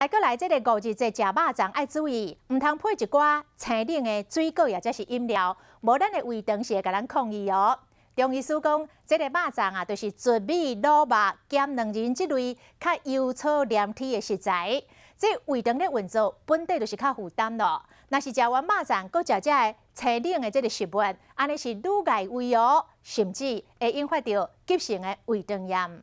來閣來，這个五日節食肉粽愛注意，毋通配一寡青冷的水果，抑者是飲料，無咱的胃腸是會共咱抗議哦。中醫師講，這个肉粽啊，就是糯米、滷肉、兼卵仁這類較油糙黏體的食材，這胃腸咧運作本底就是較負擔咯。若是食完肉粽，閣食這个青冷的這个食物，按呢是愈礙胃哦，甚至會引發著急性的胃腸炎。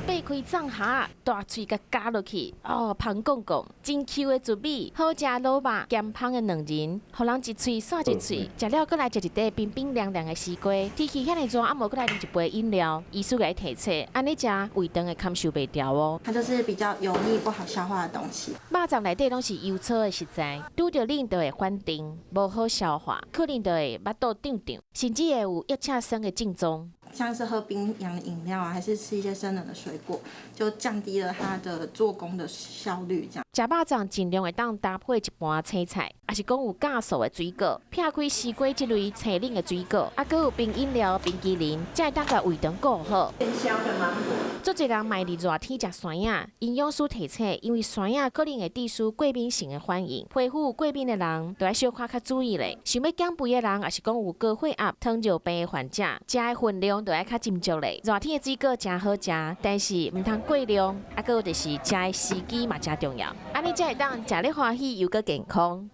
擘開粽盒，大喙共咬落去，哦，芳絳絳，真 Q 的糯米，好食滷肉，鹹芳的卵仁，予人一喙煞一喙。食了閣來食一塊冰冰涼涼的西瓜。天氣遐爾熱，啊無閣來啉一杯飲料。醫師共伊提醒，按呢食胃腸會堪受袂牢哦。它就是比較油膩、不好消化的東西。肉粽內底攏是油糙的食材，拄著冷就會反彈，無好消化，可能就會腹肚脹脹，甚至會有腋刺酸的症狀。像是喝冰涼的飲料啊，還是吃一些生冷的水果，就降低了它的做工的效率。這樣。食肉粽盡量會當搭配一盤青菜，抑是講有酵素的水果，撇開西瓜這類青冷的水果，啊，閣有冰飲料、冰淇淋，才會當共胃腸顧好。足濟人嘛會佇熱天食酸仔，營養師提醒，因為酸仔可能會致使過敏性的反應，皮膚過敏的人就愛小可較注意咧。想欲減肥的人，抑是講有高血壓、糖尿病的患者，食的分量就愛較斟酌咧。熱天的水果誠好食，但是毋通過量，啊，閣有就是食的時機嘛誠重要，按呢才會當食得歡喜又閣健康。